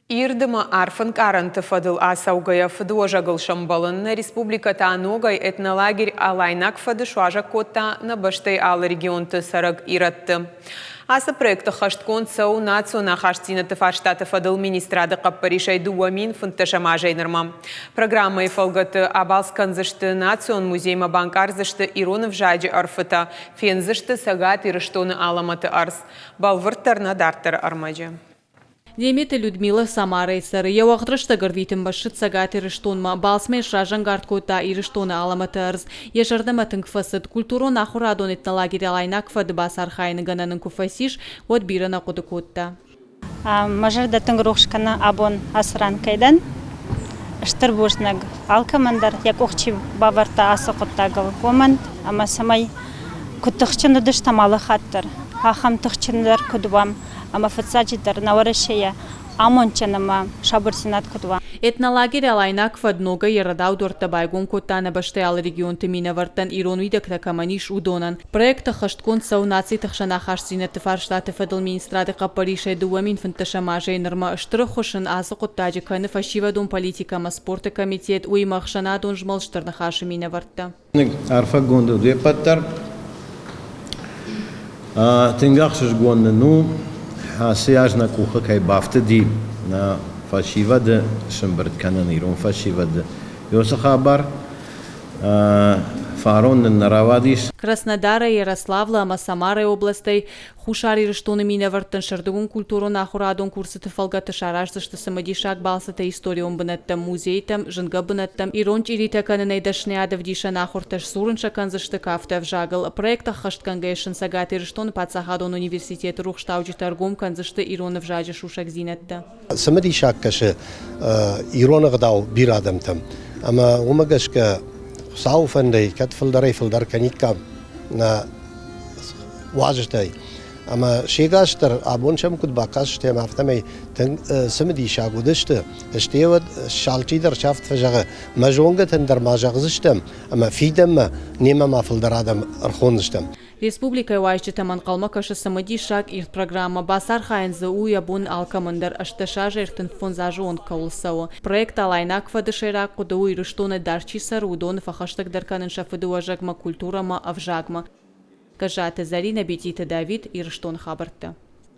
Ирд ӕмӕ арф ӕнкъарӕнты фӕдыл ацӕугӕйӕ фыдыуӕзӕгыл сӕмбӕлын, нӕ республикӕ та ногӕй этнолагерь Алайнаг фӕд-ы суазӕг кодта нӕ бӕстӕйы алы регионты цӕрӕг ирӕтты. Ацы проект ӕххӕстгонд цӕуы национ ахастдзинӕдты фарстаты фӕдыл министрады хъӕппӕрисӕй 2015 азӕй нырмӕ. Программӕйы фӕлгӕты абалц кӕндзысты национ музеймӕ, банкъардзысты ирон ӕвзаджы ӕрфытӕ, фендзысты Цӕгат Ирыстоны алӕмӕты ӕрдз. Бӕлвырддӕр нӕ дарддӕры ӕрмӕджы. Деметы Людмила Самарайы цӕры. Йӕ уӕгъд рӕстӕг ӕрвитынмӕ ссыд Цӕгат Ирыстонмӕ. Балцмӕ сразӕнгард кодта Ирыстоны алӕмӕты ӕрдз. Йӕ зӕрдӕмӕ тынг фӕцыд. Культурон-ахуырадон этнолагерь Алайнаг фӕд-ы бацархайыны гӕнӕн ын куы фӕцис, уӕд бирӕ нӕ хъуыды кодта. Мӕ зӕрдӕ тынг рухс кӕны абон ацы ран кӕй дӕн. Стыр бузныг алкӕмӕн дӕр, йӕ къух чи бавӕрдта ацы хъуыддагыл, уымӕн ӕмӕ цӕмӕй куыд тыхджын уыдыстӕм алы хатт дӕр, ахӕм тыхджындӕр куыд уӕм, ӕмӕ фыццаджыдӕр нӕ Уӕрӕсейӕ амондджын ӕмӕ сабырдзинад куыд уа. Этнолагерь Алайнаг фӕд ногӕй йӕ рӕдау дуӕрттӕ байгом кодта нӕ бӕстӕйы алы регионты минӕвӕрттӕн, ирон уидӕгтӕ кӕмӕн ис, уыдонӕн. Проект ӕххӕстгонд цӕуы нациты хсӕн ахастдзинӕдты фарстаты фӕдыл министрады хъӕппӕрисӕй 2015 азӕй нырмӕ. Стыр ӕххуыс ын ацы хъуыддаджы кӕны фӕсивӕдон политикӕ ӕмӕ спорты комитет, уыимӕ ӕхсӕнадон змӕлд Стыр Ныхасы минӕвӕрттӕ. Арфӕгонд уыд уе ппӕт дӕр. Тынг ӕхсызгон нын у, ацы аз нӕ къухы кӕй бафтыди нӕ фӕсивӕды сӕмбырд кӕнын, ирон фӕсивӕды. Уыцы хабар фарон нын нӕ рауадис. Краснодарӕй, Ярославлы ӕмӕ Самарайы областӕй Хуссар Ирыстоны минӕвӕрттӕн сӕрдыгон культурон-ахуырадон курсыты фӕлгӕты сараздзысты цымыдисаг балцытӕ историон бынӕттӕм, музейтӕм, зынгӕ бынӕттӕм, ирон чъиритӕ кӕнынӕй дӕсныйад ӕвдисӕн ахуыртӕ, сдзурын сӕ кӕндзысты кафты ӕвзагыл. Проект ӕххӕстгӕнгӕйӕ сын Цӕгат Ирыстоны паддзахадон университеты рухстауджытӕ ӕргом кӕндзысты ирон ӕвзаджы сусӕгдзинӕдтӕ. Цымыдисаг кӕсы ирон ӕгъдау бирӕ адӕмтӕм. Ӕмӕ уымӕ гӕсгӕ Хуыцауы фӕндӕй кӕд фылдӕрӕй-фылдӕр кӕниккам нӕ уазджытӕй. Ӕмӕ се гас дӕр абон сӕм куыд бакастыстӕм, афтӕмӕй тынг цымыдисаг уыдысты. Стӕй уӕд алчидӕр сӕфт фӕзӕгъы, мӕ зонгӕтӕн дӕр ма зӕгъдзыстӕм ӕмӕ фидӕнмӕ немӕ ма фылдӕр адӕм ӕрхондзыстӕм. Республикӕйы уазджытӕм ӕнхъӕлмӕ кӕсы цымыдисаг ирд программӕ. Бацархайын дзы у йӕ бон алкӕмӕн дӕр, 18 азы 35 азы онг кӕуыл цӕуы. Проект Алайнаг фӕд-ы сӕйраг хъуыды у Ирыстоны дӕр чи цӕры, уыдоны фӕхӕстӕгдӕр кӕнын сӕ фыдыуӕзӕгмӕ, культурӕмӕ, ӕвзагмӕ. Гӕззаты Зӕринӕ, Бититы Давид, Ирыстоны хабӕрттӕ.